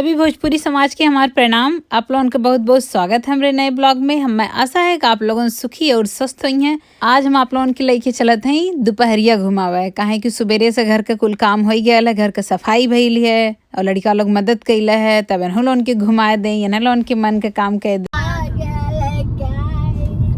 सभी भोजपुरी समाज के हमार प्रणाम। आप लोगन के बहुत बहुत स्वागत है हमरे नए ब्लॉग में। हमें आशा है कि आप लोगन सुखी और स्वस्थ हुई हैं। आज हम आप लोगन के लेके चलत हई दोपहरिया घुमावे, काहे कि सुबेरे से घर के कुल काम हो गया है, घर के सफाई भइल है और लड़का लोग मदद कैला है, तब इन्हों लोगन के घुमा दें, इन्हें लोगन के मन के काम कर दे।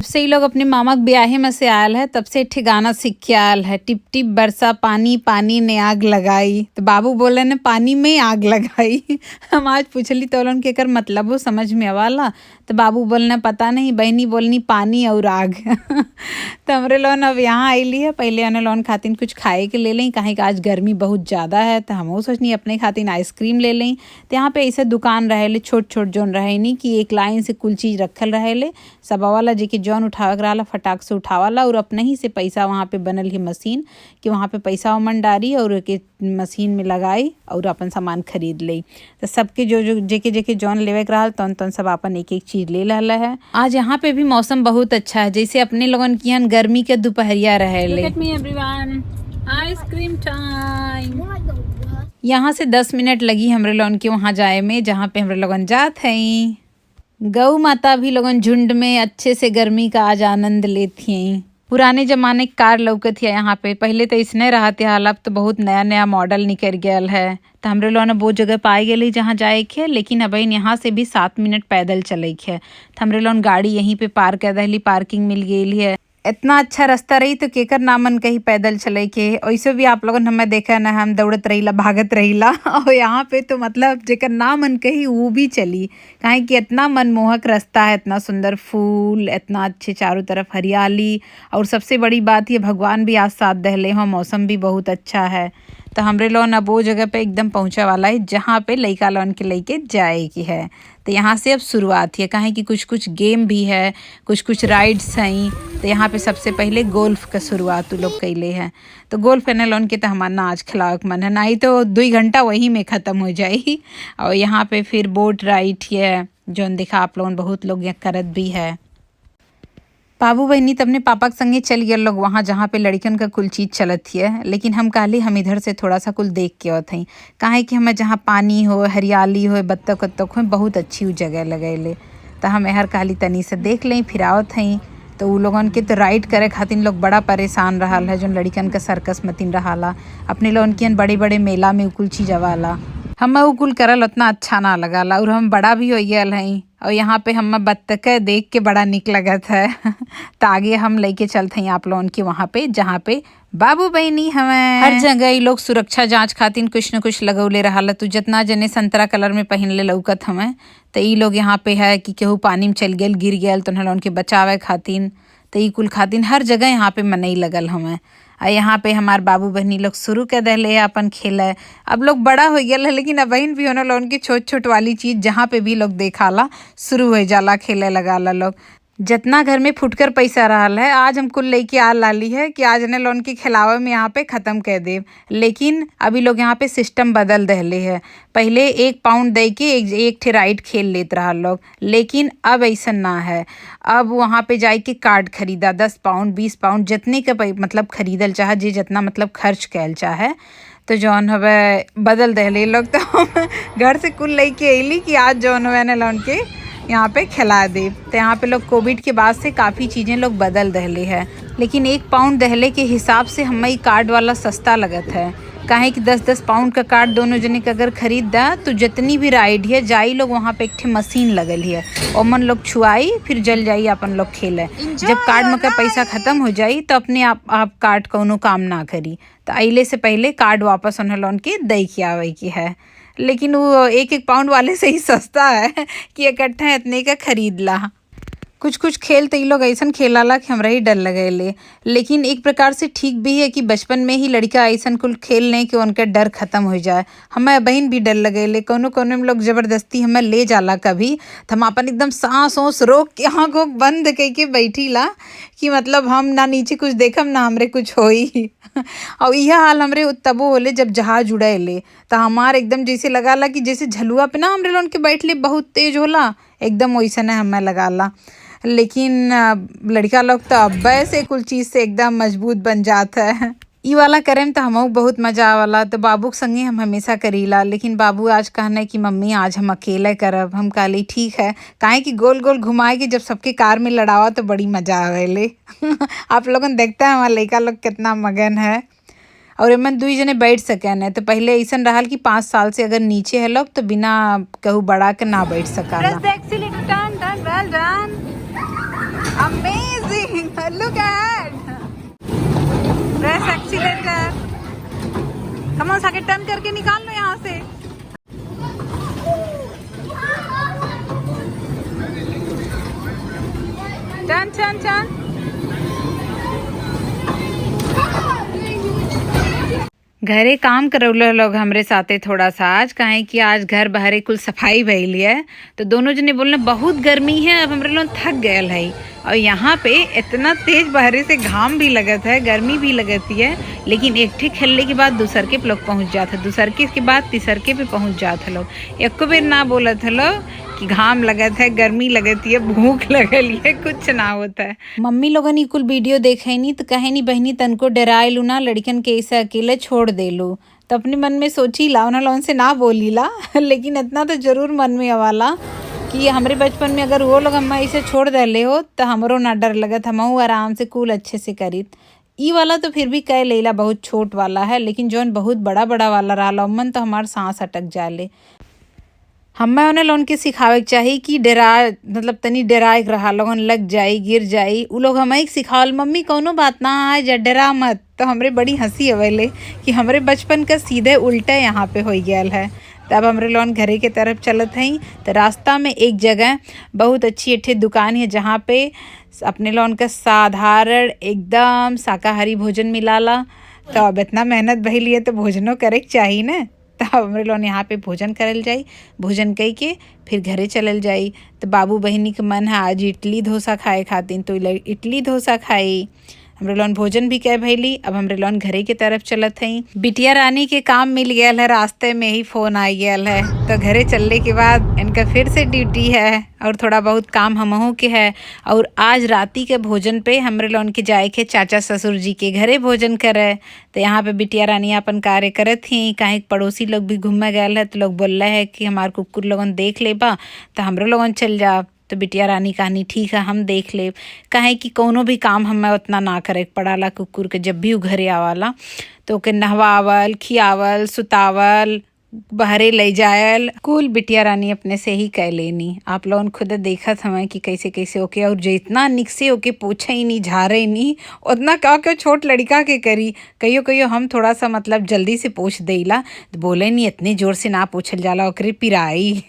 से ही लोग अपने मामा के ब्याहे में से आयल है, तब से एक ठे गाना सीख के आयल है, टिप टिप बरसा पानी, पानी ने आग लगाई। तो बाबू बोले ने पानी में आग लगाई। हम आज पूछली तो उनके एकर मतलब वो समझ में आवाला, तो बाबू बोलने पता नहीं, बहनी बोलनी पानी और आग। तो हमरे लोन अब यहाँ आईली है। पहले अने लोन खातिन कुछ खाए के ले लें, काहे कि आज गर्मी बहुत ज़्यादा है, तो हमहू सोचनी अपने खातिन आइसक्रीम ले लें। तो यहाँ पे ऐसे दुकान रहे ले, छोट छोट जोन रहे नहीं कि एक लाइन से कुल चीज़ रखल रहे ले, सब वाला जे कि जौन उठावे के रहला फटाक से उठावाला और अपने ही से पैसा वहाँ पे बनल ही मशीन कि वहाँ पे पैसा उमन डारी और के मशीन में लगाई और अपन सामान खरीद ली। तो सबके जो जो जेके जेके जौन लेवे के रहल तौन तौन सब अपन एक एक चीज़ ले रहला है। आज यहाँ पे भी मौसम बहुत अच्छा है, जैसे अपने लोगन की यहाँ गर्मी के दोपहरिया रहे ले। Look at me everyone. Ice cream time. यहाँ से 10 मिनट लगी हमरे लोगन के वहाँ जाए में, जहाँ पे हमरे लोगन जात हैं। गऊ माता भी लोगन झुंड में अच्छे से गर्मी का आज आनंद लेती हैं। पुराने जमाने के कार लौकत है यहाँ पे, पहले तो इसने रहते हाल, अब तो बहुत नया नया मॉडल निकल गया है। तो हमरे लोगन वो जगह पाए गए जहाँ जाए के, लेकिन अब यहाँ से भी 7 मिनट पैदल चले के है। तो हमरे लोगन गाड़ी यहीं पे पार कर दहली, पार्किंग मिल गई है। इतना अच्छा रास्ता रही तो केकर नामन कहीं पैदल चले के। ऐसे भी आप लोगन हमें देखा ना, हम दौड़त रहीला भागत रहीला और यहाँ पे तो मतलब जेकर ना मन कहीं वो भी चली, काहे कि इतना मनमोहक रास्ता है, इतना सुंदर फूल, इतना अच्छे चारों तरफ हरियाली, और सबसे बड़ी बात ये भगवान भी आज साथ दहले हों, मौसम भी बहुत अच्छा है। तो हमरे लोन अब वो जगह पे एकदम पहुँचे वाला है जहाँ पे लइका लोन के लेके जाएगी है। तो यहाँ से अब शुरुआत है, काहे कि कुछ कुछ गेम भी है, कुछ कुछ राइड्स हैं। तो यहाँ पे सबसे पहले गोल्फ का शुरुआत उ लोग कैले हैं। तो गोल्फ एने लोन के तो हमार ना आज खिलावे के मन है, ना ही तो 2 घंटा वहीं में ख़त्म हो जाई। और यहाँ पे फिर बोट राइड है जोन देखा आप लोगन, बहुत लोग यहाँ करत भी है। बाबू बहनी तो अपने पापा के संगे चल गए लोग वहाँ जहाँ पे लड़कन का कुल चीज़ चलत है, लेकिन हम कहली हम इधर से थोड़ा सा कुल देख के आवत हई, काहे कि हमें जहाँ पानी हो, हरियाली हो, बत्तख उत्तख हो, बहुत अच्छी उ जगह लगैले। तो हम एहर कहली तनी से देख लें फिर आवत हई। तो उ लोगन के तो राइड करे खातिर लोग बड़ा परेशान रहा है, जो लड़कन का सर्कस मतीन रहाला। अपने लोगन के बड़े बड़े मेला में उ कुल चीज़ आवाला, हमें उ कुल करल उतना अच्छा ना लगाला, और हम बड़ा भी हो गया हई। और यहाँ पे हम बत्तख देख के बड़ा निक लगत है। तो आगे हम लेके चलते हैं आप लोगन के वहाँ पे जहाँ पे बाबू बहनी हमें। हर जगह ये लोग सुरक्षा जांच खातिर कुछ न कुछ लगौले रहा। तो जितना जने संतरा कलर में पहन ले लौकत हमें, तो ये लोग यहाँ पे है कि केहू पानी में चल गया गिर गया तो उनके बचावे खातिर, तो ई कुल खातिर हर जगह यहाँ पे मनई लगल हमें। और यहाँ पे हमार बाबू बहनी लोग शुरू कर दिले अपन खेले। अब लोग बड़ा हो गया है, लेकिन अब बहन भी होने लोगन की छोट छोट वाली चीज़ जहाँ पे भी लोग देखाला शुरू हो जाला खेले लगाला लोग। जितना घर में फुटकर पैसा रहा है आज हम कुल लेके आ लाली है कि आज ने लोन के खिलावे में यहाँ पे ख़त्म कर दे। लेकिन अभी लोग यहाँ पे सिस्टम बदल दहले है, पहले 1 पाउंड दे के एक ठे राइड खेल लेत रहा लोग, लेकिन अब ऐसा ना है। अब वहाँ पे जाए के कार्ड खरीदा, 10 पाउंड 20 पाउंड जितने का मतलब खरीदल चाहे, जे जितना मतलब खर्च कैल चाहे। तो जौन हवे बदल दहले लोग। तो हम घर से कुल लेके अली कि आज जौन हवे ने लोन के यहाँ पे खिला दे। तो यहाँ पे लोग कोविड के बाद से काफ़ी चीज़ें लोग बदल दहले है, लेकिन 1 पाउंड दहले के हिसाब से हमें ये कार्ड वाला सस्ता लगत है, काहे कि 10-10 पाउंड का कार्ड दोनों जने के अगर खरीदा तो जितनी भी राइड है जाई लोग वहाँ पे एक ठे मशीन लगल है, ओमन लोग छुआई फिर जल जाई अपन लोग खेले। जब कार्ड में का पैसा ख़त्म हो जाई तो अपने आप कार्ड कोनो काम ना करी, तो अइले से पहले कार्ड वापस उन्हें लोन के दे के आवे की है। लेकिन वो 1-1 पाउंड वाले से ही सस्ता है कि इकट्ठा इतने का खरीद ला। कुछ कुछ खेल तो ये लोग ऐसा खेलाला कि हमरा ही डर लगेले, लेकिन एक प्रकार से ठीक भी है कि बचपन में ही लड़का ऐसा कुल खेल लें कि उनका डर ख़त्म हो जाए। हमें बहन भी डर लगेले, कोनो कोनो में लोग ज़बरदस्ती हमें ले जाला कभी, तो हम अपन एकदम सांस वाँस रोक के आँख उख बंद कह के बैठी ला कि मतलब हम ना नीचे कुछ देखम ना हमरे कुछ होई। और यह हाल हमरे तबो होले जब जहाज उड़ेले, तो हमार एकदम जैसे लगाला कि जैसे झलुआ पे ना हमरे लोगन के बैठले बहुत तेज होला, एकदम वैसे ना हमें लगाला। लेकिन लड़का लोग तो अब से कुल चीज़ से एकदम मजबूत बन जाता है। ई वाला करेम तो हमहू बहुत मजा आवला। तो बाबू के संगे हम हमेशा करीला, लेकिन बाबू आज कहने कि मम्मी आज हम अकेले करब। हम कहली ठीक है, काहे कि गोल गोल घुमाए के जब सबके कार में लड़ावा तो बड़ी मजा आवेले। आप लोगन देखते हैं हमारा लड़का लोग कितना मगन है। और एमन दुई जने बैठ सकन है। तो पहले ऐसा रहा कि 5 साल से अगर नीचे है लोग तो बिना कहू बड़ा के ना बैठ सकाला। Press the accelerator, turn, turn, well done. Amazing. Look at. Press accelerator. Come on, Saket, turn करके निकाल लो यहाँ से। Turn, turn, turn. घरे काम करौले लोग हमरे साथे थोड़ा सा आज, काहे कि आज घर बहरे कुल सफाई भइल है। तो दोनों जने बोलने बहुत गर्मी है, अब हमरे लोग थक गए है। और यहाँ पे इतना तेज बहरे से घाम भी लगत है, गर्मी भी लगती है, लेकिन एक ठे खेलने के बाद दूसर के लोग पहुँच जाता है, दूसर के बाद तीसर के पे पहुँच जाता लोग। एको बेर ना बोलत है लोग कि घाम लगत है, गर्मी लगती है, भूख लगल है, कुछ ना होता है। मम्मी लोगन ई कुल वीडियो देखे नी तो कहे नी बहनी तनको डराए लू ना, लड़कन के ऐसे अकेले छोड़ दे लू। तो अपने मन में सोची ला, उन्हें लोगन से ना बोली ला, लेकिन इतना तो जरूर मन में आवाला कि हमरे बचपन में अगर वो लोग हम ऐसे छोड़ देले हो तो हमरो ना डर लगत, हमहू आराम से कुल अच्छे से करी। ई वाला तो फिर भी कह लेला, बहुत छोट वाला है, लेकिन जौन बहुत बड़ा बड़ा वाला रहा उमन तो हमार सांस अटक जाले। हमें उन्हें लोगन के सिखावे के चाही कि डरा, मतलब तनी डराए रहा, लोगन लग जाई गिर जाई। उ लोग हमें सिखावल मम्मी कौनो बात ना आए जा डरा मत। तो हमरे बड़ी हंसी अवेले कि हमरे बचपन का सीधे उल्टा यहाँ पे हो गया है। तब हमरे लोगन घरे के तरफ चलत हई तो रास्ता में एक जगह बहुत अच्छी अच्छी दुकान है जहाँ पे अपने लोगन का साधारण एकदम शाकाहारी भोजन मिलाला। तो अब इतना मेहनत भइल है तो भोजनों करे के चाही ना। तो हमरे लोगन यहाँ पे भोजन करल जाई, भोजन कई के फिर घरे चलल जाई। तो बाबू बहिनी के मन है आज इडली डोसा खाए खातिर, तो इडली डोसा खाई। हमरे लोगन भोजन भी कह भइली। अब हमरे लोगन घरे के तरफ चलत हई। बिटिया रानी के काम मिल गया है, रास्ते में ही फोन आ गया है। तो घरे चलने के बाद इनका फिर से ड्यूटी है और थोड़ा बहुत काम हमहू के है। और आज राती के भोजन पे हमरे लोगन के जाए के चाचा ससुर जी के घरे भोजन करे। तो यहाँ पे बिटिया रानी अपन कार्य करत ही, काहे पड़ोसी लोग भी घूमे गए है तो लोग बोल रहे है कि हमार कुकुर लोगन देख ले बा तो हमरो लोगन चल जा। तो बिटिया रानी कहानी ठीक है हम देख ले, काहे कि कोनो भी काम हमें उतना ना करे पड़ाला कुकुर के। जब भी उ घरे आवाला तो ओके नहवावल, खियावल, सुतावल, बहरे ले जायल, कुल बिटिया रानी अपने से ही कह लेनी। आप लोगन खुद देखत हमें कि कैसे कैसे ओके, और जितना निक से ओके पूछे ही नहीं झारे ही नहीं उतना का क्यों छोट लड़का के करी। कहियो कहियो हम थोड़ा सा मतलब जल्दी से पूछ देला तो बोले नहीं इतने जोर से ना पूछल जाला ओकरे पिराई।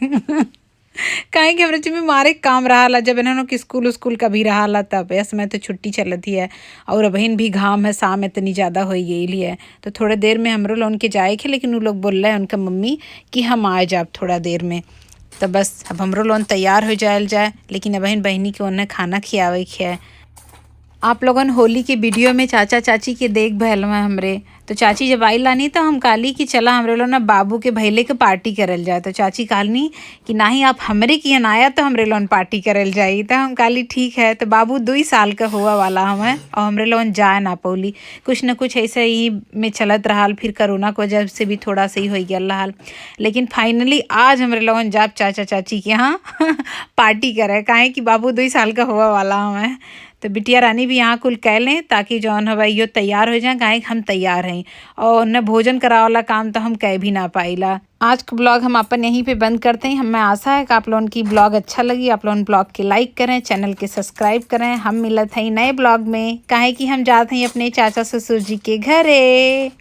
काहे कि हमरे जिम्मे मारे काम रहा जब इन्होंने के स्कूल उस्कूल कभी रहा तब इस समय तो छुट्टी चलती है और अबहिन भी घाम है, शाम इतनी ज़्यादा हो गई है। तो थोड़े देर में हमरो लोगन के जाए के, लेकिन वो लोग बोल रहे हैं उनका मम्मी कि हम आए जाब थोड़ा देर में। तो बस अब हमरो लोगन तैयार हो जायल जाए, लेकिन अबहिन बहिनी के उन्हें खाना खियावे के है। आप लोगन होली के वीडियो में चाचा चाची के देख भैल में हमरे, तो चाची जब आई लानी तो हम काली कि चला हमरे लोग ना बाबू के भैले के पार्टी करल जाए। तो चाची कहनी कि नाही आप हमरे की आया तो हमरे लोन पार्टी करल जाई। तो हम काली ठीक है। तो बाबू 2 साल का हुआ वाला हमें और हमरे लोन जाए ना पौली, कुछ न कुछ ऐसे ही में चलत रहा। फिर कोरोना को वजह से भी थोड़ा सही हो गया हाल, लेकिन फाइनली आज हमरे लोगन जाब चाचा चाची के यहाँ पार्टी करे, काहे कि बाबू 2 साल का हुआ वाला हमें। तो बिटिया रानी भी यहाँ कुल कह लें ताकि जौन हवा यो तैयार हो जाए, काहे हम तैयार हैं और उन्हें भोजन करावे वाला काम तो हम कह भी ना पाइला। आज का ब्लॉग हम अपन यहीं पे बंद करते हैं। हमें आशा है कि आप लोगों की ब्लॉग अच्छा लगी। आप लोगों ब्लॉग के लाइक करें, चैनल के सब्सक्राइब करें। हम मिलत हैं नए ब्लॉग में, काहे कि हम जाते हैं अपने चाचा ससुर जी के घरे।